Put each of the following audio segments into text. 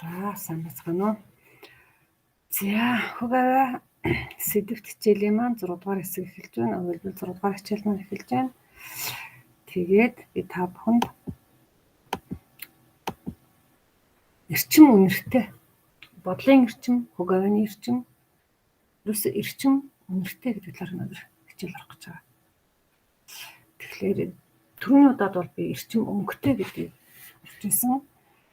За сайн байцгаана уу? За хөг аваа сэдэвт хичээлийн маань 6 дугаар хэсэг эхэлж байна. Өөрөлдвөл 6 дугаар хичээл маань эхэлж байна. Тэгээд би та бүхэнд эрчим үнэртэй бодлын эрчим, хөг авааны эрчим, ерөөсөө эрчим үнэртэй гэдэг талаар өнөөдөр хичээл орох гэж байгаа. Тэгэхээр түрүүний удаад бол би эрчим өнгөтэй гэдгийг орж исэн.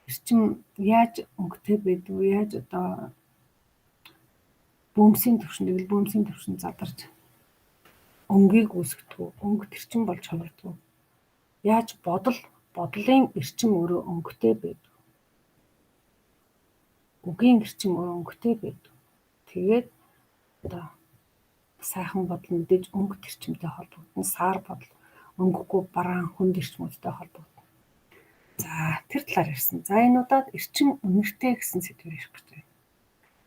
Эрчим яаж өнгөтэй байдв, яаж одоо бөөмсийн төвшөнд, тэгэл бөөмсийн төвшөнд задарч өнгийг үүсгэдэг, өнгө тэрчин болж хувирдаг. Яаж бодол, бодлын эрчим өөрөө өнгөтэй байдв. Үгийн эрчим өөрөө өнгөтэй байдв. Тэгээд одоо сайхан бодол мэдээж өнгө тэрчимтэй холбогдно, саар бодол өнгөгүй бараан хүнд эрчмүүдтэй холбогдно. За тэр талаар ярьсан. За энэ удаад эрчим үнэртэй гэсэн сэдвээр ярих гэж байна.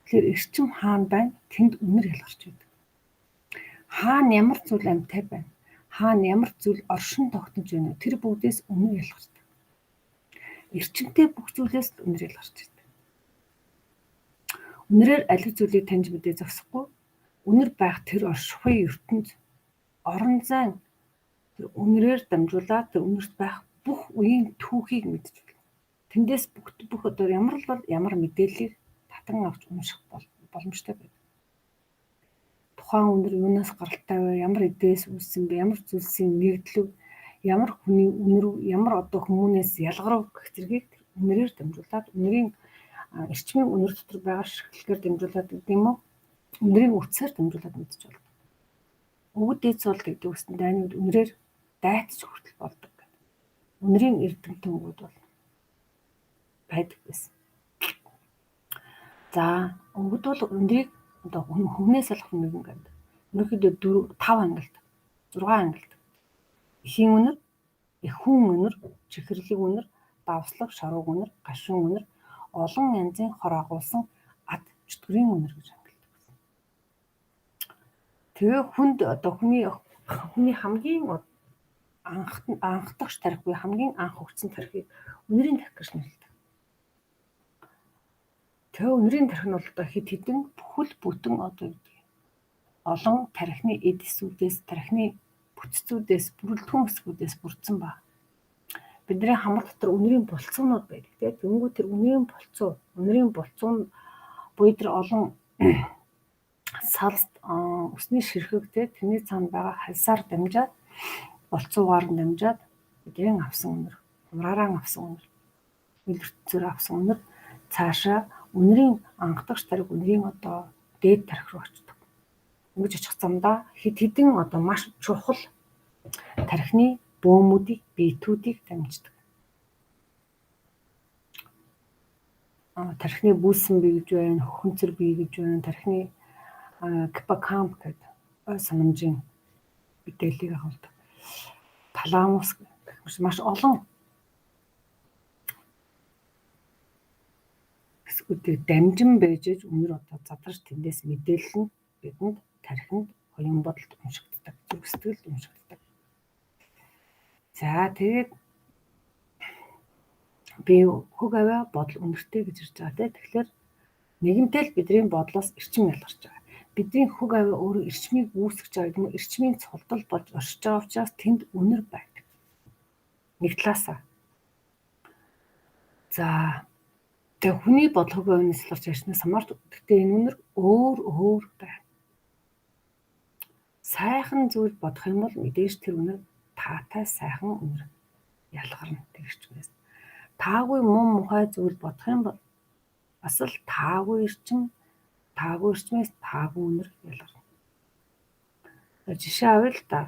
Тэгэхээр эрчим хаана байна? Тэнд үнэр ялгарч байдаг. Хаана ямар зүйл амьтай байна? Хаана ямар зүйл оршин тогтнож байна вэ? Тэр бүгдээс үнэр ялгардаг. Эрчимтэй бүх зүйлээс л үнэр ялгарч байдаг. Үнэрээр аль зүйлийг таньж мэдээ зогсохгүй. Үнэр байх тэр оршихуй ертөнц орон зайн тэр үнэрээр дамжуулаад тэр үнэрт байх бүх үеийн түүхийг мэдж байна. Тэндээс бүх одоо ямар л бол ямар мэдээллийг татан авч унших боломжтой байдаг. Тухайн үнэр юунаас гаралтай вэ? Ямар эдээс үүссэн бэ? Ямар зүйлсийн нэгдлэг, ямар хүний үнэр, ямар одоо хүмүүнээс ялгарв гэх зэргийг үнэрээр дамжуулаад үнэрийн эрчмийн үнэр дотор байгаа ширхлэгээр дамжуулаад гэдэг юм уу? Үнэрийн үтсээр дамжуулаад мэдж болдог. Өвөг дээд суул гэдэг үсэн дайнууд үнэрээр дайтаж хүртэл болдог. Үнэрийн эрдэмтэн өвгүүд бол байдаг байсан. За өвгөд бол үнэрийг одоо хүмүүнээс алах нэгэн гэдэг. Ерөнхийдөө 4 5 ангилд, 6 ангилд. Эхийн үнэр, эхүүн үнэр, чихэрлэг үнэр, давслаг, шарууг үнэр, гашуун үнэр, олон янзын хор агуулсан ад чөтгөрийн үнэр гэж ангилдаг байсан. Тэгээ хүнд одоо хүний хамгийн анхдагч тарих буюу хамгийн анх өгсөн тарихыг үнэрийн тарих гэж нэрлэдэг. Тэгээ үнэрийн тарих нь бол одоо хэд хэдэн бүхэл бүтэн одоо гэдэг олон тарихны эд эсүүдээс, тарихны бүтцүүдээс, бүрэлдэхүүн хэсгүүдээс бүрдсэн ба. Бидний хамар дотор үнэрийн болцоонууд байдаг тийм. Тэнгүү тэр үнэрийн болцоо, үнэрийн болцоо буюу тэр олон салст өсний ширхэг тийм тэрний цаана байгаа хальсаар дамжаад болцоогаар нь дамжаад бидний авсан үнэр, хумраараа авсан үнэр, ил ертөнцөөр авсан үнэр цаашаа үнэрийн анхдагч тарих, үнэрийн одоо дээд тарих руу очдог. Ингэж очих замдаа хэд хэдэн одоо маш чухал тархины бөөмүүдийг, битүүдийг дамждаг. Тархины бүлсэн бие гэж байна, хөхөнцөр бие гэж байна, тархины гиппокамп гэдэг ой санамжийн мэдээллийг агуулдаг. Таламус гэх маш олон хэсгүүдээр дамжин байж үнэр одоо задарч тэндээс мэдээлэл нь бидэнд тархинд оюун бодолд уншигддаг, зүрх сэтгэлд уншигддаг. За тэгээд би хөг авиа бодол үнэртэй гэж ирж байгаа тийм. Тэгэхээр нэгэнтэй л бидний бодлоос эрчим ялгарч байгаа. Бидний хөг авиа өөрөө эрчмийг үүсгэж байгаа юм уу? Эрчмийн цулдал болж оршиж байгаа учраас тэнд үнэр байдаг. Нэг талаасаа. За тэгээ хүний бодол хөг авианаас ялгарч ярьснаас хамаарч гэхдээ энэ үнэр өөр өөр байна. Сайхан зүйл бодох юм бол мэдээж тэр үнэр таатай сайхан үнэр ялгарна тэр эрчмээс. Таагүй муу мухай зүйл бодох юм бол бас л таагүй эрчим, таагүй эрчмээс таагүй үнэр ялгарна. Жишээ авъя л да.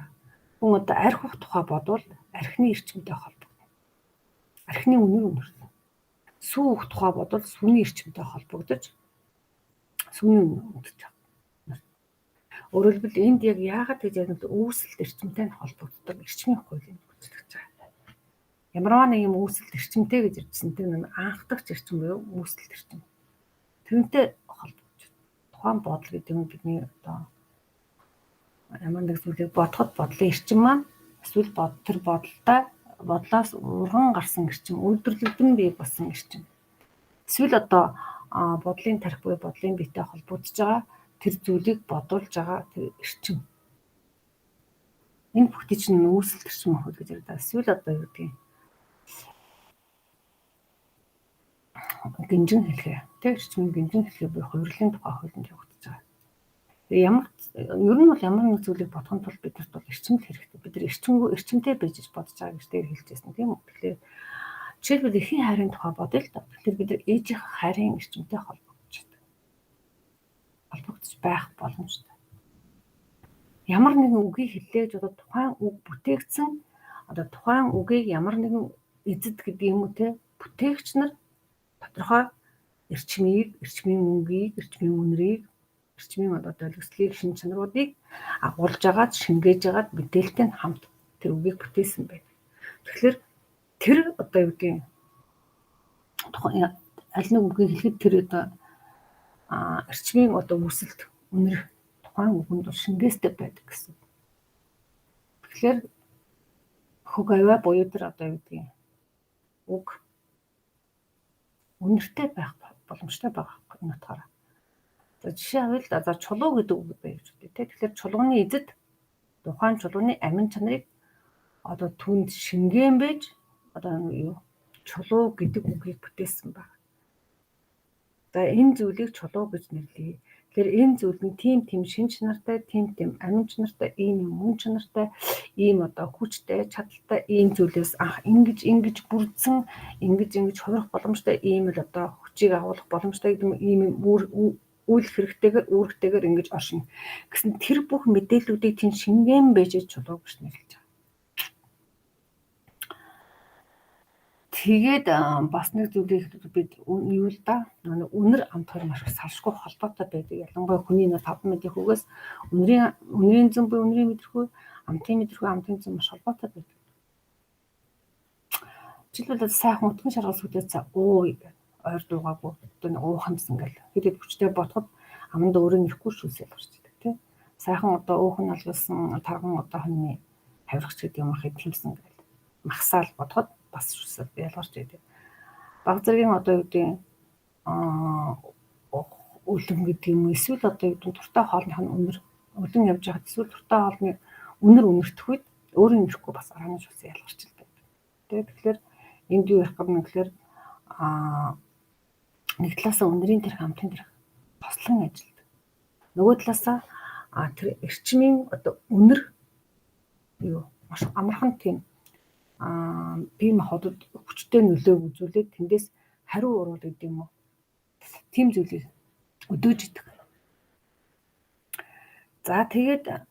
Хүн одоо арх ух тухай бодвол архины эрчимтэй холбогдно. Архины үнэр үнэрнэ. Сүү ух тухай бодвол сүүний эрчимтэй холбогдож сүүний үнэр үнэрч байгаа. Өөрөөр хэлбэл энд яг яагаад гэж ярина вэ? Үүсэлт эрчимтэй нь холбогддог эрчмийн хуулийн гүйцэтгэж байгаа. Ямарваа нэг юм үүсэлт эрчимтэй гэж ирсэн тэр нэг анхдагч эрчим буюу үүсэлт эрчим. Тэрнтэй холбогдож. Тухайн бодол гэдэг нь бидний одоо ямар нэг зүйлийг бодоход бодлын эрчим маань эсвэл тэр бодолтой бодлоос урган гарсан эрчим, үйлдвэрлэгдэн бий болсон эрчим. Эсвэл одоо бодлын тарих буюу бодлын биетэй холбогдож байгаа тэр зүйлийг бодуулж байгаа тэр эрчим. Энэ бүхний чинь үүсэлт эрчим хөл гэж ярьдаг. Эсвэл одоо юу гэдгийг гинжин хэлхээ. Тэр эрчмийн гинжин хэлхээ буюу хувирлын тухай хуулинд явагдаж байгаа. Тэгээ ямар ер нь бол ямар нэг зүйлийг бодохын тулд бидэрт бол эрчим л хэрэгтэй. Бид нар эрчимгүй эрчимтэй байж бодож байгаа гэж дээр хэлж байсан, тийм үү? Тэгэхээр жишээлбэл эхийн хайрын тухай бодъё л доо. Тэгэхээр бид нар ээжийнх хайрын эрчимтэй холбогдож байдаг. Холбогдож байх боломжтой. Ямар нэгэн үгийг хэллээ гэж одоо тухайн үг бүтээгдсэн, одоо тухайн үгийг ямар нэгэн эзэд гэдэг юм уу те, бүтээгч нар тодорхой эрчмийг, эрчмийн өнгийг, эрчмийн үнэрийг, эрчмийн одоо долгислыг, шин чанаруудыг агуулж агаад, шингээж агаад мэдээлэлтэй хамт тэр үгийг бүтээсэн байна. Тэгэхээр тэр одоо юу гэдгийг тухайн аль нэг үгийг хэлэхэд тэр одоо эрчмийн одоо үүсэлт үнэр тухайн үгэнд бол шингээстэй байдаг гэсэн. Тэгэхээр хөг авиа буюу тэр одоо юу гэдгийг үг үнэртэй байх боломжтой байгаа байхгүй энэ утгаараа. За жишээ авъя л да. За чулуу гэдэг үг бай гэж үзье тэ. Тэгэхээр чулууны эзэд тухайн чулууны амин чанарыг одоо түнд шингээн байж одоо юу чулуу гэдэг үгийг бүтээсэн байна. За энэ зүйлийг чулуу гэж нэрлэе. Тэгэхээр энэ зүйл нь тийм тийм шин чанартай, тийм тийм амин чанартай, ийм юм мөн чанартай, ийм одоо хүчтэй, чадaltaй ийм зүйлээс анх ингэж ингэж бүрдсэн, ингэж ингэж хувирах боломжтой, ийм л одоо хүчийг агуулах боломжтой гэдэг ийм юм үйл хэрэгтэйгээр, үүрэгтэйгээр ингэж оршино гэсэн тэр бүх мэдээллүүдийг тийм шингэн байж чулуу гэж нэрлэж байгаа. Тэгээд бас нэг зүйлийг бид юу л да, үнэр амт хоёр маш их салшгүй холбоотой байдаг. Ялангуяа хүний 5 мэдэх үгээс үнэрийн зөн буюу үнэрийн мэдрэхүй, амтын мэдрэхүй, амтын зөн маш холбоотой байдаг. Жишээлбэл сайхан утган шаргал сүдээс уу ойр дуугаагүй одоо нэг уухамсан гэл хэд хэд хүчтэй бодоход аманд өөрөө нэрэхгүй шүүсэл гарч идэг тий. Сайхан одоо өөхөн алгуулсан тарган одоо хоньны хавиргач гэдэг юм ахыг хэмсэн гэл махсаал бодоход бас шүүсэл ялгарч идэг. Баг зэргийн одоо юу гэдэг үлэн гэдэг юм эсвэл одоо юу гэдэг дуртай хоолных нь үнэр үлэн явж байхад эсвэл дуртай хоолны үнэр үнэртэх үед өөрөө нэрэхгүй бас арааны шүүсэл ялгарч идэг. Тэгэхээр энд юу ярих гэдэг нь гэхээр нэг талаасаа үнэрийн тэрх амтын тэрх тослон ажилдаг. Нөгөө талаасаа тэр эрчмийн одоо үнэр юу маш амархан тийм бие махбодод хүчтэй нөлөөг үзүүлээд тэндээс хариу уруул гэдэг юм уу. Тийм зүйлийг өдөөж идэг. За тэгээд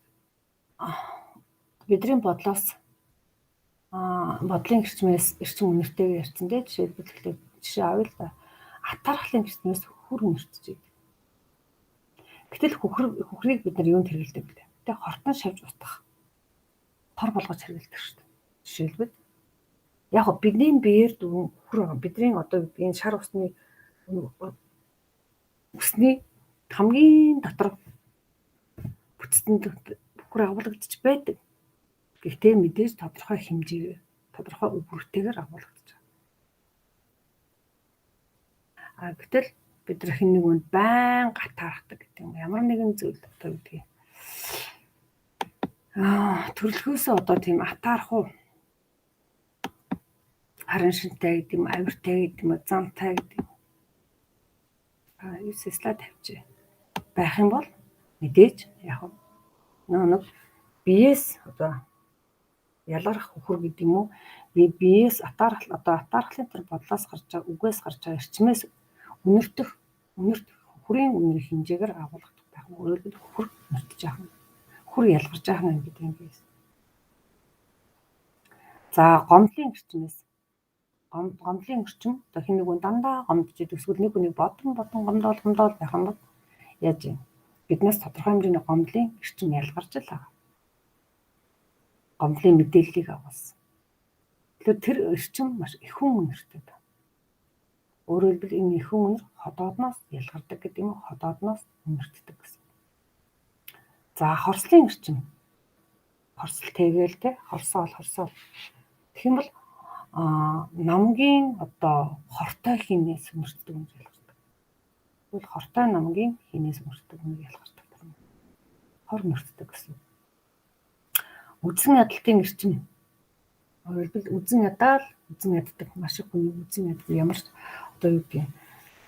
бидний бодлоос бодлын эрчмээс эрчим үнэртэйг ярьсан дээ. Жишээлбэл тэгэхээр жишээ авъя л да. Атаархлын эрчмээс хөхөр үнэртэж идэг. Гэтэл хөхрийг бид нар юунд хэрэглэдэг вэ? Тэ хортон шавж утгах. Хор болгож хэрэглэдэг шүү дээ. Жишээлбэл яг го бидний биеэр дүүн хөхөр байгаа. Бидний одоо энэ шар усны үсний хамгийн дотор бүтцэнд хөхөр агуулгадчих байдаг. Гэхдээ мэдээж тодорхой хэмжээ, тодорхой үүрэгтэйгээр агуулгадж байгаа. А гэтэл бид нар хэн нэг үнд байн гатаархдаг гэдэг юм. Ямар нэгэн зүйл одоо гэдгийг төрөлхөөсөө одоо тийм атаарх уу харин шинтэй гэдэг юм, авиртай гэдэг юм, замтай гэдэг юм. Юу слайд тавьчих. Байх юм бол мэдээж яг нэг биес одоо ялгарх хөхөр гэдэг юм уу? Би биес атаархал одоо атаархлын тэр бодлоос гарч байгаа, үгээс гарч байгаа эрчмээс үнэртэх үнэрт хөхрийн үнэрийн хэмжээгээр агуулгадах байх нь. Өөрөөр хэлбэл хөхөр үнэртэж яах нь. Хөхөр ялгарч яах нь гэдэг юм биес. За гомдлын эрчмээс гомдлын эрчим одоо хэн нэг хүн дандаа гомдож идэг эсвэл нэг хүнийг бодон гомдоол байх юм бол яаж юм? Биднээс тодорхой хэмжээний гомдлын эрчим ялгарч л байгаа. Гомдлын мэдээллийг агуулсан. Тэгэхээр тэр эрчим маш ихэн үнэртэй байна. Өөрөөр хэлбэл энэ ихэн үнэр ходоодноос ялгардаг гэдэг юм уу? Ходоодноос үнэртдэг гэсэн. За хорслын эрчим. Хорсол тэгээл те хорсоол. Тэгэх юм бол Намгийн одоо хортой хийнээс үнэртдэг үнэр ялгардаг. Тэгвэл хортой намгийн хийнээс үнэртдэг үнэр ялгардаг. Хор мөртдөг гэсэн. Үзэн ядалтын эрчим. Өөрөлдвөл үзэн ядаал үзэн яддаг маш их хүний үзэн яддаг ямар ч одоо юу гэдэг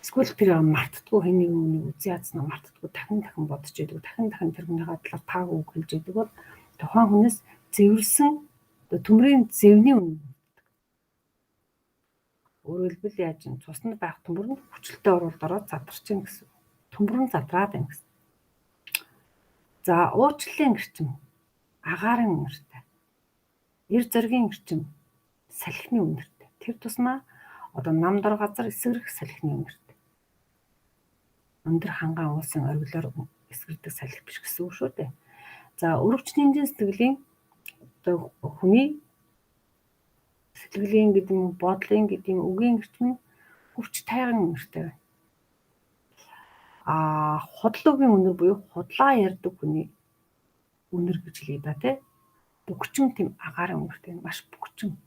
эсвэл тэр мартдаггүй хэн нэгэн үнийг үзэн ядснаа мартдаггүй дахин дахин бодож идэг, дахин дахин тэр хүнийхээ талаар таагүй үг хэлж идэг бол тухайн хүнээс зэвэрсэн төмрийн зэвний үнэ. Өөрөөр хэлбэл яаж юм цуснд байх төмөр нь хүчлэлтэй оруулалт ороод задарч гин гэсэн. Төмөр нь задраад байна гэсэн. За уучлалын эрчим агаарын үнэртэй. Эр зоригийн эрчим салхины үнэртэй. Тэр тусмаа одоо нам дор газар эсгэрэх салхины үнэртэй. Өндөр хангаан уулсын оргилоор эсгэрдэг салхи биш гэсэн үг шүү дээ. За өрөвч нэмжин сэтгэлийн одоо хүний сэтгэлийн гэдэг юм бодлын гэдэг юм үгийн эрчим нь хүч тайган үнэртэй байна. Худал үгийн үнэр буюу худлаа ярьдаг хүний үнэр гэж хэлье да тий. Бөгчм тийм агаарын үнэртэй маш бөгчм.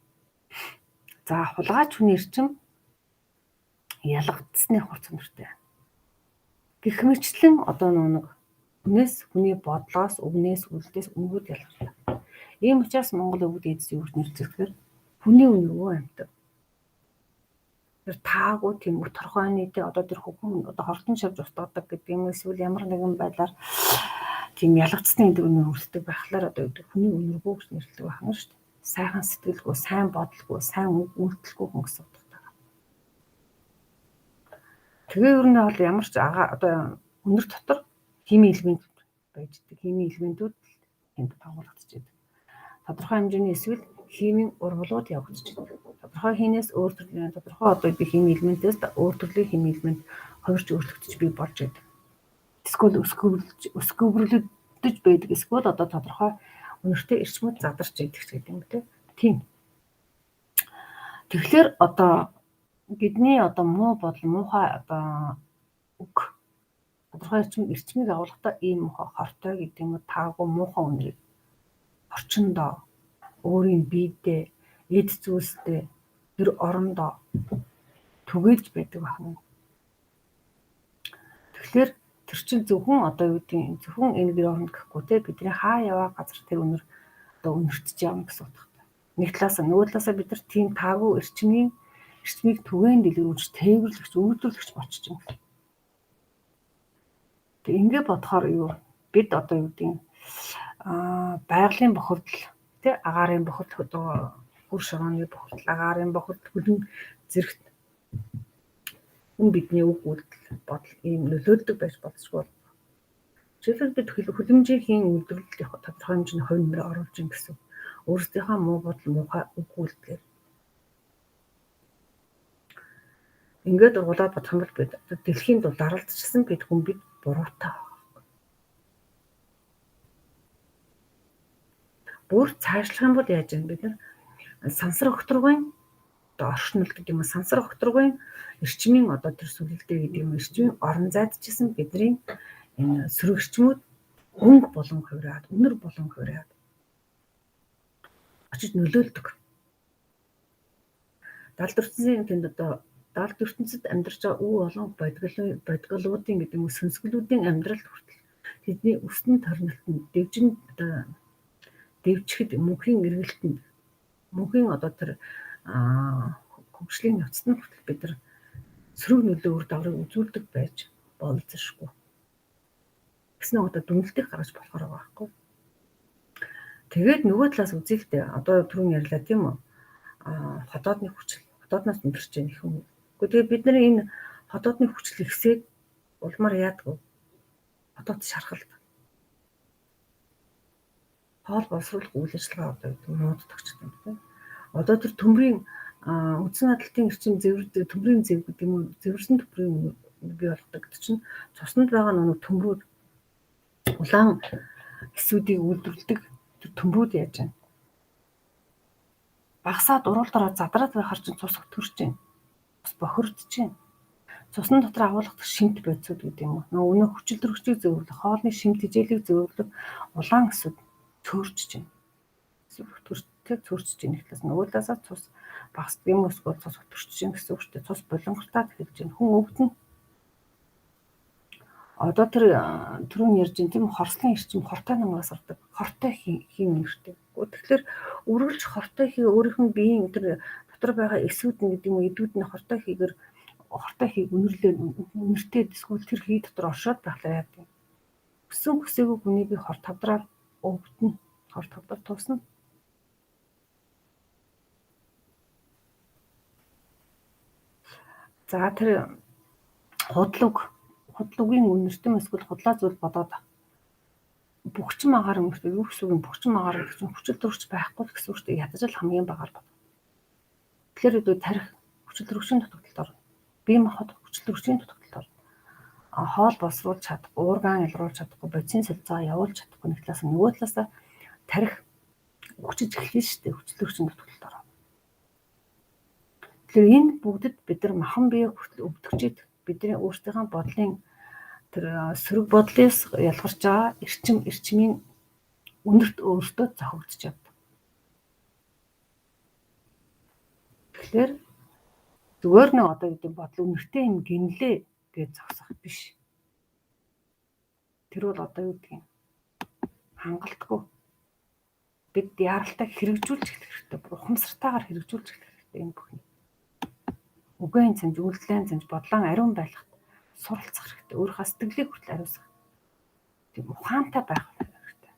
За хулгайч хүний эрчим ялгагдсны хурц үнэртэй. Гэх мэтчлэн одоо нэг хүнээс хүний бодлоос, үгнээс, үйлдэлээс үнэрүүд ялгардаг. Ийм учраас Монгол өвөг дээдэс юу гэж нэрлэдэг хүний үнэргүй амьтан. Тэр таагүй тийм өт торгойны тий одоо тэр хүн одоо хортон шавж устгадаг гэдэг юм эсвэл ямар нэгэн байдлаар тийм ялгацсны гэдэг үнэр өртдөг байхлаар одоо гэдэг хүний үнэргүй гэж нэрлэдэг байх нь шүү дээ. Сайхан сэтгэлгүй, сайн бодлого, сайн үйлдэлгүй хүн гэсэн утгатай. Тэгээ ер нь бол ямар ч одоо үнэр дотор химийн элемент байж идэг. Химийн элементүүд тэнд агуулгадчихэдэг. Тодорхой хэмжээний эсвэл химийн урвалууд явагдчихэдэг. Тодорхой хийнээс өөр төрлийн тодорхой одоо би химийн элементээс өөр төрлийн химийн элемент хувирч өөрчлөгдөж бий болж байдаг. Эсвэл өсгөвөрлөдөж байдаг. Эсвэл одоо тодорхой үнэртэй эрчмүүд задарч байдаг ч гэдэг юм те. Тийм. Тэгэхээр одоо бидний одоо муу бодол, муухай одоо үг тодорхой эрчмийг агуулгахдаа ийм муухай хортой гэдэг юм уу таагүй муухай үнэрийг орчиндоо өөрийн биедээ эд зүйлстэй тэр орондоо түгээж байдаг байна. Тэгэхээр тэр чинь зөвхөн одоо юу гэдгийг зөвхөн энэ гэр оронд гэхгүй те бидний хаа яваа газар тэр үнэр одоо үнэртэж явна гэсэн утгатай. Нэг талаасаа нөгөө талаасаа бид нар тийм таагүй эрчмийг түгээн дэлгэрүүлж тээвэрлэгч, үйлдвэрлэгч болчих юм. Тэг ингээ бодохоор юу бид одоо юу гэдгийг байгалийн бохирдол тий агаарын бохирдол одоо хөр шорооны бохирдол, агаарын бохирдол хөлн зэрэгт хүн бидний үг үйлдэл бодол ийм нөлөөлдөг байж болзошгүй. Жишээлбэл бид хөлөмжийн үйлдвэрлэлд яг тодорхой хэмжээний хувь нэмрээ оруулж ин гэсэн. Өөрсдийнхөө муу бодол, муухай үг үйлдэлээр. Ингээд ургуулаад бодох юм бол бид одоо дэлхийн дулаарлцсан бид хүн бид буруутай. Бүр цаашлах юм бол яаж юм бид нар сансар огторгуйн одоо оршнол гэдэг юм уу сансар огторгуйн эрчмийн одоо тэр сүлэлдэ гэдэг юм эрчмийн орон зайд ч гэсэн бидний энэ сөрөг эрчмүүд өнгө болон хувираад үнэр болон хувираад очиж нөлөөлдөг. Далд ертөнцийн тэнд одоо далд ертөнцид амьдарч байгаа үе олон бодгалуудын гэдэг юм уу сүнсгэлүүдийн амьдрал хүртэл тэдний өснөн торнолтод дэвжин одоо дэвжихэд мөнхийн эргэлтэнд мөнхийн одоо тэр хөгжлийн явцад нь хүртэл бид нар сөрөг нөлөө үр дагаврыг үзүүлдэг байж болзошгүй. Тэгсэн одоо дүнэлтийг гаргаж болохоор байгаа байхгүй. Тэгээд нөгөө талаас үзье л дээ. Одоо түрүүн ярьлаа тийм үү? Хотоодны хүчил, хотоодноос өндөрч яах их юм. Гэхдээ тэгээд бид нар энэ хотоодны хүчил ихсээд улмаар яадаг вэ? Хотоод шархалт. Хоол боловсруулах үйл ажиллагаа одоо гэдэг мууддаг ч юм тийм. Одоо тэр төмрийн үндсэн адалтын эрчим зэвэр төмрийн зэв гэдэг юм уу зэвэрсэн төмрийн бий болгодог гэдэг чинь цуснд байгаа нэг төмрүүд улаан эсүүдийг үйлдвэрлэдэг тэр төмрүүд яаж байна? Багасаад уруул дараа задраад байхаар чинь цус өтгөрч байна. Цус бохирдож байна. Цусны дотор агуулгадаг шимт бодисууд гэдэг юм уу? Нөгөө өнөө хүчил төрөгчийг зөөвөрлөх, хоолны шимт хичээлийг зөөвөрлөх улаан эсүүд цөөрчж байна. Өтгөртэй цөөрчж байна. Нэг талаас нөгөө талаасаа цус багасдаг юм эсвэл цус өтөрч чинь гэсэн үг шүү дээ. Цус булангартаад эхэлж байна. Хүн өвдөнө. Одоо тэр түрүүн ярьж ин тийм хорслын эрчим хортой намраас гардаг. Хортой хин нэртэй. Тэгэхээр үргэлж хортой хий өөрийнх нь биеийн тэр дотор байгаа эсүүд нь гэдэг юм уу эдүүд нь хортой хийгэр хортой хийг үнэрлээ үнэртэй эсвэл тэр хий дотор оршоод байхлаар яадаг юм. Өсөн хүсээгүй хүний бие хор тавдраар өвдөнө. Хор тавдар туусна. За тэр худлуугийн үнэртэн эсвэл худлаа зүйл бодоод бөхчм агаар үнэртэй юу гэсэн үг юм бөхчм агаар гэдэг чинь хүчил төрөгч байхгүй л гэсэн үг шүү дээ. Ядаж л хамгийн багаар бод. Тэгэхээр үүдээ тарих хүчил төрөгчийн дутагдалд орно. Бие махбод хүчил төрөгчийн дутагдалд орно. Хоол боловсруулж чадахгүй, уургаан ялруулж чадахгүй, бодисын солилцоо явуулж чадахгүй нэг талаас нөгөө талаас тарих хүчиж эхэлнэ шүү дээ. Хүчил төрөгчийн дутагдалд орно. Тэгэхээр энэ бүгдэд бид нар махан бие хүртэл өвдөгчээд бидний өөрсдийнхөө бодлын тэр сөрөг бодлоос ялгарч байгаа эрчмийн үнэрт өөртөө зохигдож явдаг. Тэгэхээр зүгээр нэг одоо гэдэг бодол үнэртэй юм гинлээ гэж зогсох биш. Тэр бол одоо юу гэдгийг хангалтгүй. Бид яралтай хэрэгжүүлж эхлэх хэрэгтэй. Ухамсартайгаар хэрэгжүүлж эхлэх хэрэгтэй энэ бүхнийг. Үгэн цамж, үйлдэлэн цамж, бодлон ариун байлгахад суралцах хэрэгтэй. Өөрийнхөө сэтгэлийг хүртэл ариусгах. Тийм ухаантай байх хэрэгтэй.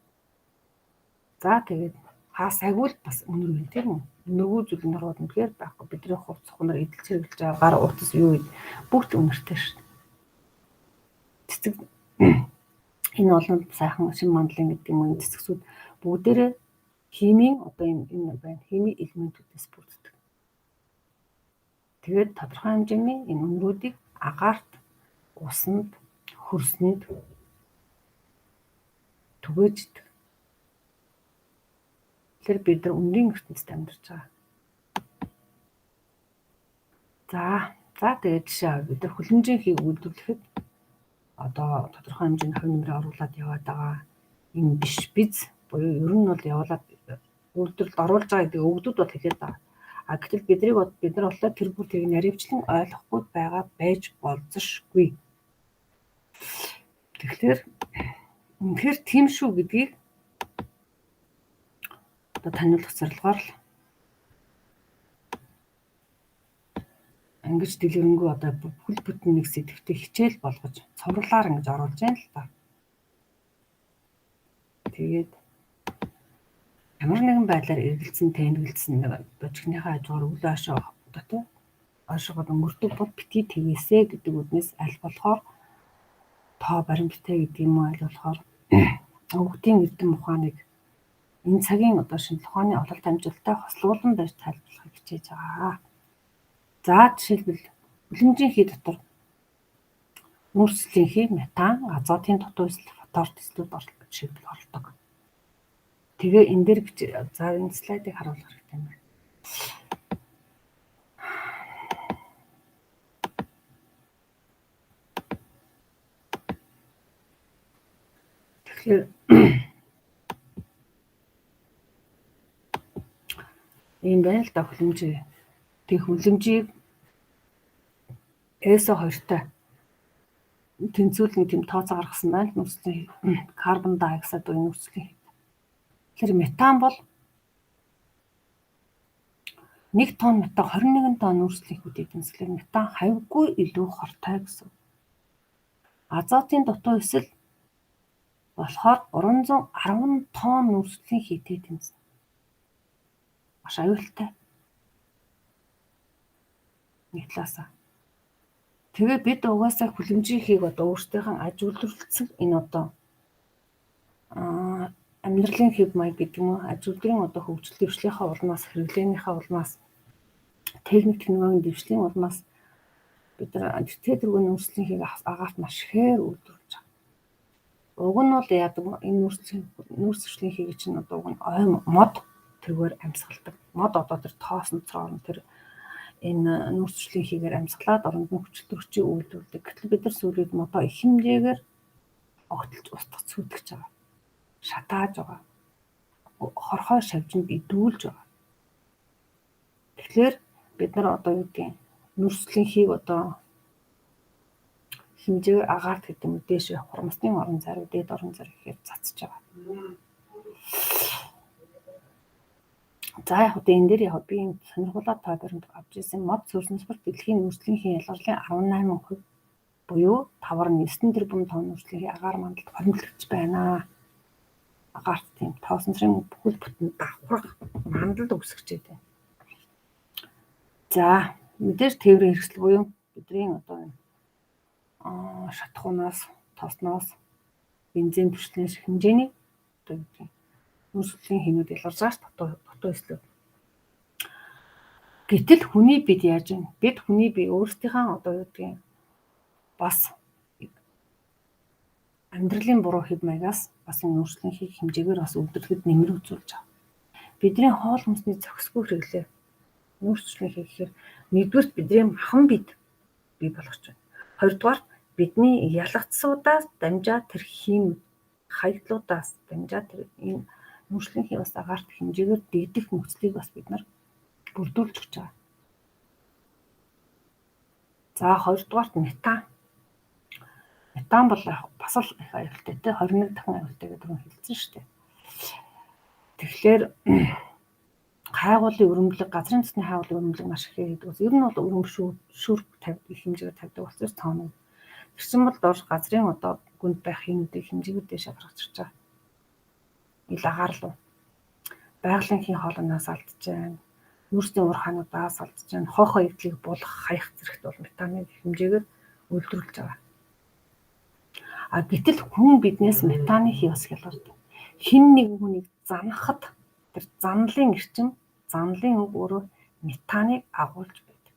За тэгээд хаа сайгүй л бас үнэр үн тийм үү? Үнэргүй зүйл нэрүүд үнэхээр байхгүй. Бидний хувц хунар эдэлж хэрэглэж байгаа гар утас юу бүгд үнэртэй шүү дээ. Цэцэг энэ олон сайхан шин мандлын гэдэг юм уу цэцгсүүд бүгдээрээ химийн одоо энэ байна. Химийн элементүүдээс бүрддэг. Тэгээд тодорхой хэмжээний энэ үнрүүдийг агаарт, усанд, хөрсөнд түгээждэг. Тэгэхээр бид нар үнрийн ертөнцид амьдарч байгаа. За тэгээд жишээ авъя. Бид нар хүлэмжийн хийг үйлдвэрлэхэд одоо тодорхой хэмжээний хувь нэмрээ оруулаад яваад байгаа. Энэ биш биз буюу ер нь бол явуулаад үйлдвэрлэлд оруулж байгаа гэдэг өгдүүд бол хэлээд байгаа. А гэтэл бид нар боллоо тэр бүр тэрийг наривчлан ойлгохгүй байгаа байж болзошгүй. Тэгэхээр үнэхээр тийм шүү гэдгийг одоо таниулах зорилгоор л ингэж дэлгэрэнгүй одоо бүхэл бүтэн нэг сэдвтэй хичээл болгож цовруулаар ингэж оруулж байна л та. Тэгээд ямар нэгэн байдлаар эргэлзсэн, тэнэгэлсэн нэг божигныхаа хажуугаар өглөө хашаа одоо тий ойшоогод өнгөрдөг бол битгий тэгээсэ гэдэг үднэс аль болохоор тоо баримттай гэдэг юм уу аль болохоор өвгдийн эрдэм ухааныг энэ цагийн одоо шинжлэх ухааны ололт амжилттай хослуулан барьж тайлбарлахыг хичээж байгаа. За жишээлбэл хүлэмжийн хий дотор нүүрслийн хий, метан, азотын дутуу эсэл, фторт эслүүд жишээлбэл оролдог. Тэгээ энэ дээр за энэ слайдыг харуулах хэрэгтэй юм байна. Тэгэхээр ийм байна л да хүлэмжээ. Тэг хүлэмжийг SO2-тай тэнцвүүлэн тийм тооцоо гаргасан байна. Нүүрслийн карбон диоксид буюу нүүрслийн. Тэгэхээр метан бол 1 тонн метан 21 тонн нүүрслийн хүүдийг тэнцвэрлэх. Метан хавьгүй илүү хортой гэсэн. Азотын дутуу эсэл болохоор 310 тонн нүүрслийн хийтэй тэнцэнэ. Маш аюултай. Нэг талаасаа. Тэгээ бид угаасаа хүлэмжийн хийг одоо өөрсдийнхөө аж үйлдвэрлэсэн энэ одоо амьдралын хэв маяг гэдэг юм уу аж үйлдвэрийн одоо хөгжил дэвшлийнхаа улмаас хэрэглээнийхээ улмаас техник технологийн дэвшлийн улмаас бид нар тэргүй нүүрслийн хийг агаарт маш ихээр үйлдвэрлэж байгаа. Уг нь бол яадаг энэ нүүрслийн хийг чинь одоо уг нь ой мод тэргээр амьсгалдаг. Мод одоо тэр тоос ноцроор нь тэр энэ нүүрслийн хийгээр амьсгалаад оронд нь хүчил төрчийг үйлдвэрлэдэг. Гэтэл бид нар сүүлийн модоо их хэмжээгээр огтлж устгах сүйтгэж байгаа. Шатааж байгаа. Хорхой шавжинд идүүлж байгаа. Тэгэхээр Бид нар одоо юу гэдгийг нүүрслийн хийг одоо хэмжээгээр агаарт гэдэг юм дээшээ хурмсны орон зай руу дээд орон зай гэхээр цацж байгаа. За яг одоо энэ дээр яг би энэ сонирхолтой тоо баримт авч ирсэн мод сүрсэн спорт дэлхийн нүүрслийн хийн ялгарлын 18% буюу 5.9 тэрбум тонн нүүрслийн хий агаар мандалд хоримтлогдож байна. Агаарт тийм тоосон сарын бүхэл бүтэн давхарх мандалд үүсгэж байна. За мэдээж тээврийн хэрэгсэл буюу бидний одоо энэ шатахуунаас, тосноос, бензин түшлээс хэмжээний одоо юу гэдэг нүүрслийн хийнүүд ялгарч байгаа ш дутуу эслүүд. Гэтэл хүний бид яаж вэ? Бид хүний бие өөрсдийнхээ одоо юу гэдгийг бас амьдралын буруу хэв маягаас бас энэ нүүрслийн хийг хэмжээгээр бас өвдөрлөхөд нэмэр үзүүлж байгаа. Бидний хоол хүнсний зохисгүй хэрэглээ нүүрслийн хий гэхээр нэгдүгээрт бидний махан бид бий болгож байна. Хоёрдугаар бидний ялгцсуудаас дамжаад тэр хийм хаягдлуудаас дамжаад тэр энэ нүүрслийн хий бас агаарт хэмжээгээр дэгдэх нөхцөлийг бас бид нар бүрдүүлж өгч байгаа. За хоёрдугаарт метан. Метан бол бас л их аюултай те 21 дахин аюултай гэдэг нь хэлсэн шүү дээ. Тэгэхээр хайгуулын өрөмблөг, газрын цэсний хайгуулын өрөмблөг маш их хийдэг. Ер нь бол өрөм шүр тавь их хэмжээгээр тавьдаг болсон цаана. Тэр чинь бол доош газрын одоо гүнд байх юмнуудыг хэмжээгээр дээшээ гаргаж ирж байгаа. Ил агаар руу. Байгалийн хийн хоолноос алдж байна. Нүүрсний уурхаануудаас алдж байна. Хойхоо эвдлийг булах, хаях зэрэгт бол метаны хэмжээгээр үйлдвэрлэж байгаа. А гэтэл хүн биднээс метаны хий бас хялгардаг. Хин нэг хүнийг занахад тэр занлын эрчим, занлын үг өөрөө метаныг агуулж байдаг.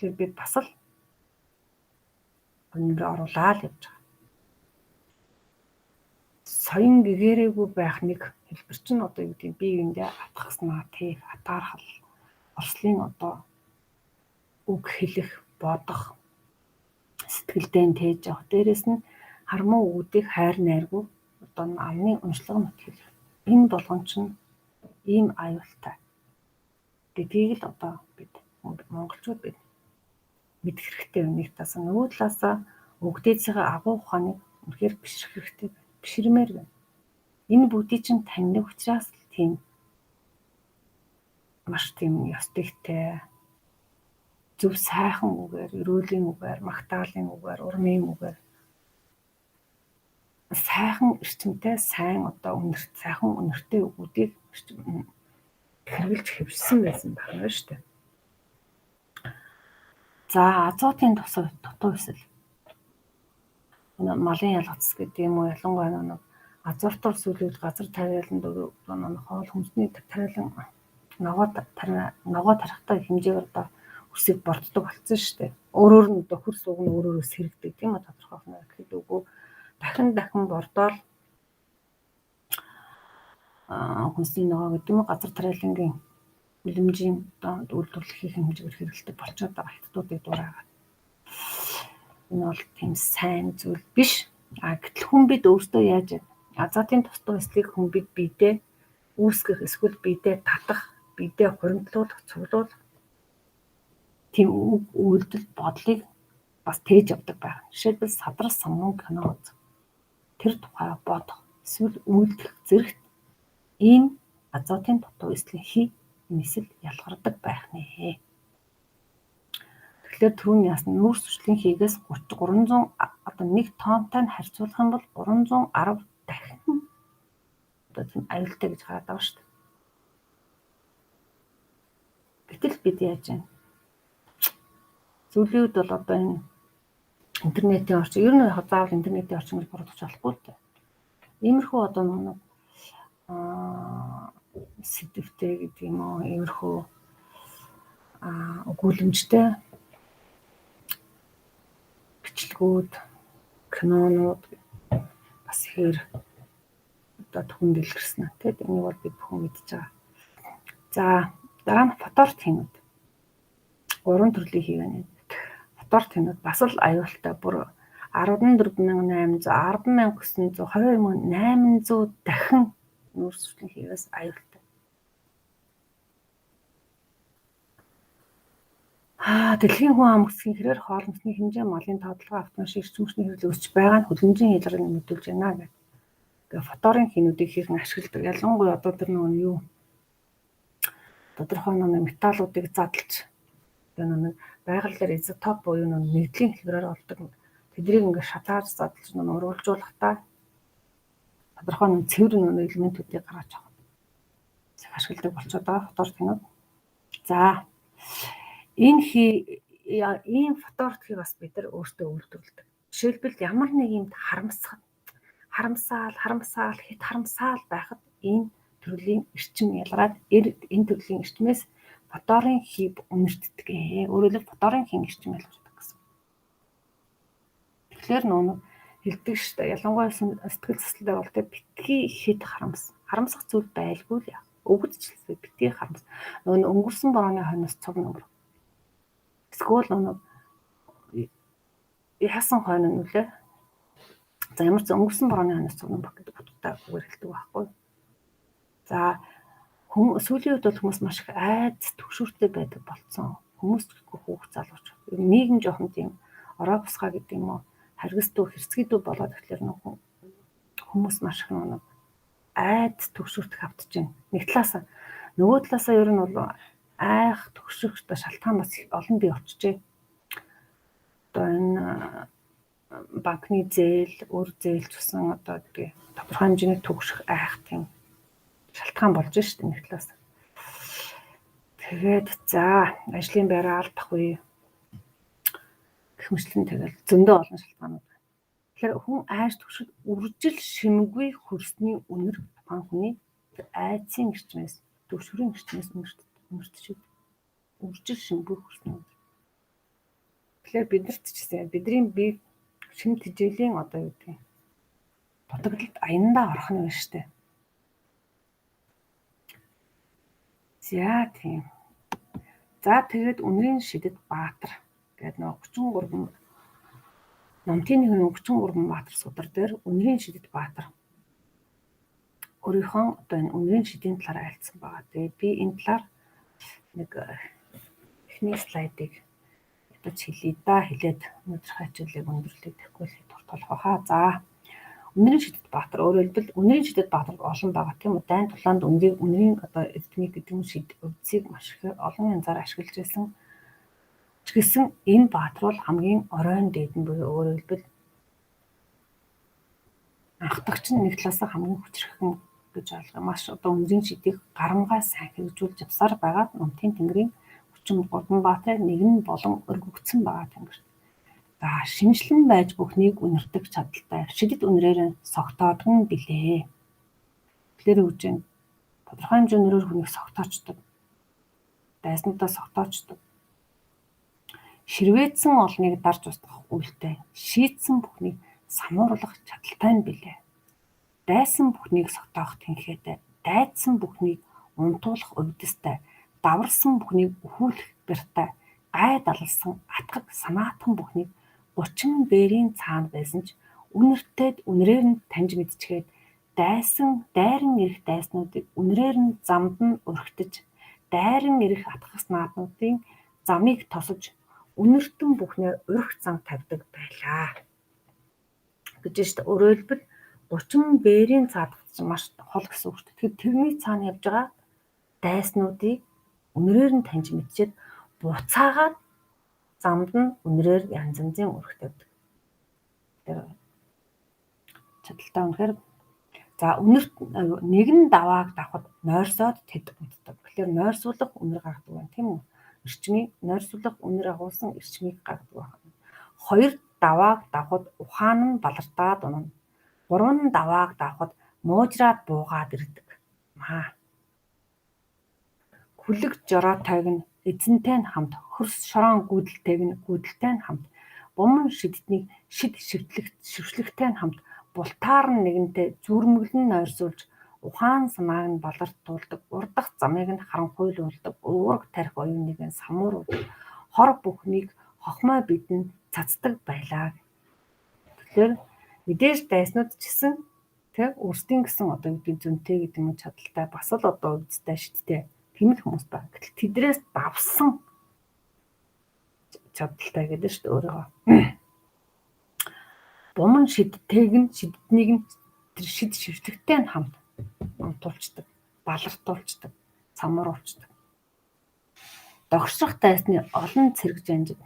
Тэгэхээр бид бас л өндөр оруулаад явж байгаа. Соён гэгээрээгүй байх нэг хэлбэр чинь одоо юу гэдэг бие биендээ атгахснаа, тээх, атаархал, орслын одоо үг хэлэх, бодох, сэтгэлдээ тээж явах. Дээрээс нь хармуу үгүүдийг хайр найргүй одоо амны уншлага мэт хэлэх. Энэ болгон чинь ийм аюултай гэдгийг л одоо бид монголчууд бид мэдэх хэрэгтэй байна. Нэг талаас нөгөө талаасаа өгдөөцийнхээ агуу ухааныг үнэхээр бишрэх хэрэгтэй байна. Бишрмээр байна. Энэ бүгдийг чинь таньдаг учраас л тийм маш тийм ёс дэгтэй зөв сайхан үгээр, ерөөлийн үгээр, магтаалын үгээр, урмын үгээр сайхан эрчимтэй, сайн одоо үнэрт, сайхан үнэртэй үгүүдийг хэрэгжилж хэвшсэн байсан байна шүү дээ. За азотын дутуу эсэл. Малын ялгац гэдэг юм уу, ялангуяа нэг азотоор сүүлийн үед газар тариалан нэг хоол хүнсний тариалан ногоо тарихтай хэмжээгээр одоо хөрсийг борддог болсон шүү дээ. Өөрөөр нь одоо хөрс уг нь өөрөөрөө сэрэгдэг тийм үү, тодорхой байна. Тэгэхэд үгүй дахин дахин бордоол хүнсний ногоо гэдэг юм уу, газар тариалангийн үлэмжийн одоо үйлдвэрлэхийн хэмжээгээр хэрэглэдэг болчиход байгаа хятадуудыг дураагаад. Энэ бол тийм сайн зүйл биш. А гэтэл хүн бид өөртөө яаж азотын тусдаа эслийг хүн бид биедээ үүсгэх эсвэл биедээ татах, биедээ хуримтлуулах, цуглуулах тийм үг үйлдэл бодлыг бас тээж явдаг байна. Жишээлбэл садрал самун кино үзэх. Тэр тухай бодох, эсвэл үйлдэх зэрэгт ийм азотын дутуу эслийн хий нисэл ялгардаг байх нэ. Тэгэхээр түрүүний ясна нүүрс хүчлийн хийгээс 300 одоо нэг тонтой нь харьцуулах юм бол 310 дахин одоо тийм аюултай гэж хараад байгаа шүү дээ. Гэтэл бид яаж вэ? Сүүлийн үед бол одоо энэ интернетийн орчин, ер нь яг заавал интернетийн орчин гэж буруутгах болохгүй л дээ. Иймэрхүү одоо нэг сэдвтэй гэдэг юм уу, иймэрхүү өгүүлэмжтэй бичлэгүүд, кинонууд бас ихээр одоо түхэн дэлгэрсэн. Тэгэд энийг бол бид бүхэн мэдж байгаа. За дараа нь фоторт хийнүүд. Гурван төрлийн хий байна. Фоторт хийнүүд бас л аюултай. Бүр 14800, 10900, 2800 дахин нүүрс хүчлийн хийвээс аюултай. Дэлхийн хүн ам өсөхийн хэрээр хоол хүнсний хэмжээ, малын тодолгоо, автомашин, эрчим хүчний хэрэглээ өсч байгаа нь хөлөмжийн хялгарыг нэмэгдүүлж байна гэх. Тэгээ фоторын хийнүүдийг хийхэн ашигладаг. Ялангуяа одоо тэр нөгөө юу тодорхой нэг металлуудыг задлж тэгээ нэг байгаль дээр изотоп буюу нэг нэгдлийн хэлбэрээр олдог. Тэднийг ингээд шатааж задлж нэг урвалжуулахдаа тодорхой нэг цэвэр нэг элементүүдийг гаргаж авах ашигладаг болчиход байгаа фотор хийнүүд. За энэ хий ийм фоторхийг бас бид нар өөртөө үйлдвэрлэдэг. Жишээлбэл ямар нэг юмд харамсах харамсаал харамсаал хит харамсаал байхад энэ төрлийн эрчим ялгараад энэ төрлийн эрчмээс фоторын хий үнэртдэг. Өөрөөр хэлбэл фоторын хийн эрчим ялгардаг гэсэн. Тэгэхээр нөө хэлдэг шүү дээ. Ялангуяа сэтгэл заслал дээр бол тэ битгий хит харамс. Харамсах зүйл байлгүй л яа. Өвгөдчлээ битгий харамс. Нөгөө өнгөрсөн борооны хойноос цуг нөмөр. Эсвэл нөгөө яасан хойно нүлээ. За ямар ч өнгөрсөн борооны хойноос цуг нөмөр гэдэг утгатай үгээр хэлдэг байхгүй. За сүүлийн үед бол хүмүүс маш их айц түгшүүртэй байдаг болцсон. Хүмүүс гэхгүй хүүхд залууч. Нийгэм жоохон тийм ороо бусгаа гэдэг юм уу? Харгас дүү хэрцгий дүү болоод тэгэхээр нөх хүмүүс маш их нэг айд түгшүүрт автж байна. Нэг талаасаа нөгөө талаасаа ер нь бол айх түгшрэх шалтгаан бас олон бий болчихжээ. Одоо энэ банкны зээл, өр зээл ч гэсэн одоо гэдэг тодорхой хэмжээний түгших айх тийм шалтгаан болж шít нэг талаас. Тэгээд за ажлын байраа алдах үе гэх мэтлэн тэгэл зөндөө олон шалтгаанууд байна. Тэгэхээр хүн айж түгшил үржил шимгүй хөрсний үнэр тухайн хүний айдсын эрчмээс түгшрийн эрчмээс үнэртчихэд үржил шимгүй хөрсний үнэр. Тэгэхээр биднэрт ч гэсэн бидний бие шим тэжээлийн одоо юу гэдэг дутагдлалд аяндаа орох нь байна штэ. За тийм. За тэгээд үнрийн шидэд Баатар гэдэг нөгөө 33 номтын нэг 33 Баатар судар дээр үнрийн шидэд Баатар өөрийнхөө одоо энэ үнрийн шидийн талаар айлцсан байгаа. Тэгээд би энэ талаар нэг эхний слайдыг ядаж хэлье да. Хэлээд өнөөдрийнхөө хичээлийг өндөрлөе. Тэгэхгүй л дурталах байхаа. За үнрийн шидэд Баатар өөрөөр хэлбэл үнрийн шидэд Баатар олон байгаа тийм үү? Дайн тулаанд үнрийн одоо эднийг гэдэг нь шид өвдсийг маш их олон янзаар ашиглаж байсан. Ч гэсэн энэ Баатар бол хамгийн оройн дээд нь буюу өөрөөр хэлбэл анхдагч нь нэг талаасаа хамгийн хүчрхэн гэж ойлгоо. Маш одоо үнрийн шидийг гарамгаа сайн хэрэгжүүлж явсаар байгаад Номтын тэнгэрийн 33 Баатар нэг нь болон өргөгдсөн байгаа тэнгэрт. За шинжлэн байж бүхнийг үнэртэх чадaltaй. Шидэд үнрээр согтоодгон билээ. Тэгэхээр үгж нь тодорхой хэмжээний үнрээр хүнийг согтоочдөг. Дайснуудаа согтоочдөг. Ширвээдсэн олныг дарж устгах үйлтэй. Шийтсэн бүхнийг самууруулах чадaltaй нь билээ. Дайсан бүхнийг согтоох тэнхээтэй. Дайдсан бүхнийг унтуулах увдистай. Даварсан бүхнийг өхүүлэх бяртай. Гай далалсан атгаг санаатхан бүхнийг 30 бээрийн цаана байсан ч үнэртэд үнрээр нь таньж мэдчихэд дайсан дайран ирэх дайснуудыг үнрээр нь замд нь урагтаж дайран ирэх атгах нааднуудын замыг тосож үнэртэн бүхнээр урих зам тавьдаг байлаа гэж шүү дээ. Өөрөөр хэлбэл 30 бээрийн цаадах чинь маш хол гэсэн үг шүү дээ. Тэгэхээр тэрний цаана явж байгаа дайснуудыг үнрээр нь таньж мэдчихэд буцаагаад замд нь үнрээр янз янзын урах тавьдаг. Тэр чадaltaй үнэхээр за үнэрт нэгэн давааг давхад нойрсоод тэд унтдаг. Тэгэхээр нойрсуулах үнэр гаргадаг байна тийм үү? Эрчмийг нойрсуулах үнэр агуулсан эрчмийг гаргадаг байна. Хоёр давааг давхад ухаан нь балартаад унана. Гурван давааг давхад муужраад буугаад ирдэг. Маа. Күлэг жороотойг нь эзэнтэй нь хамт, хөрс шорон гүйдэлтэйг нь гүйдэлтэй нь хамт, буман шидтнийг шид шившлэгтэй нь хамт бултаар нь нэгэнтээ зүрмэглэн нойрсуулж ухаан санааг нь балартуулдаг, урдах замыг нь харанхуйлуулдаг, уураг тарих оюуныг нь самууруулдаг, хор бүхнийг хохмой бидэн цацдаг байлаа. Тэгэхээр мэдээж дайснууд ч гэсэн тэг өөрсдийн гэсэн одоо юу гэдэг зөнтэй гэдэг юм чадaltaй бас л одоо өвдтэй шидтэй тийм л хүмүүс байна. Гэтэл тэдрээс давсан чадaltaй гэдэг шүү дээ өөрийгөө. Буман шидтэйг нь шидтнийг нь тэр шид шившлэгтэй нь хамт унтуулцдаг, балартуулцдаг, самруулцдаг. Догшрох дайсны олон цэрэг жанжид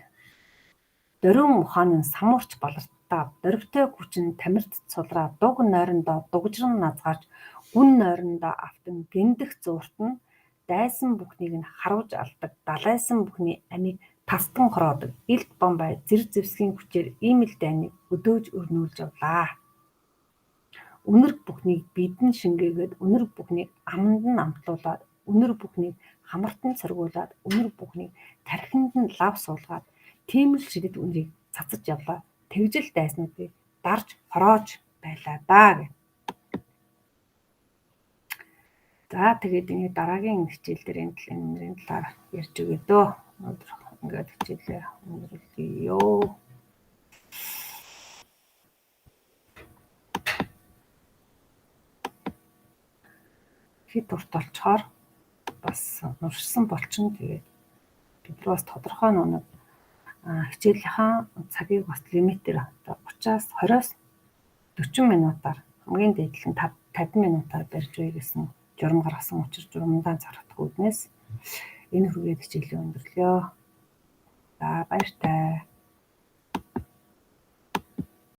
дөрвөн ухааны самуурч балартаа дөрвтэй хүчин тамирт сулраа дуг нойрондоо дугжран назгаарч гүн нойрондоо автан гэндэх зуурт нь дайсан бүхнийг нь харуулж алдаг, далайсан бүхний амийг тастан хороодог, илт бомбай зэр зэвсгийн хүчээр ийм л дайныг өдөөж өрнүүлж явлаа. Үнэр бүхнийг бидэн шингээгээд, үнэр бүхнийг аманд нь амтлуулад, үнэр бүхнийг хамарт нь соргиулаад, үнэр бүхнийг тархинд нь лав суулгаад, тийм л шидэт үнэрийг цацаж явлаа. Тэгжил дайснуудыг дарж хороож байлаа даа гэх. За тэгээд энэ дараагийн хичээл дээр энэ үнэрийн талаар ярьж өгье дөө. Өнөөдөр ингээд хичээлээ өндөрлөе. Хэд урт болчоор бас уншсан болчин тэгээд бид нар бас тодорхой нэг хичээлийнхаа цагийг бас лимитээр одоо 30-аас 20-оос 40 минутаар хамгийн дээд нь 50 минутаар барьж үе гэсэн журам гаргасан учраас журамдаа зарагдах үүднээс энэ хүргээд хичээлээ өндөрлөё. За баяртай.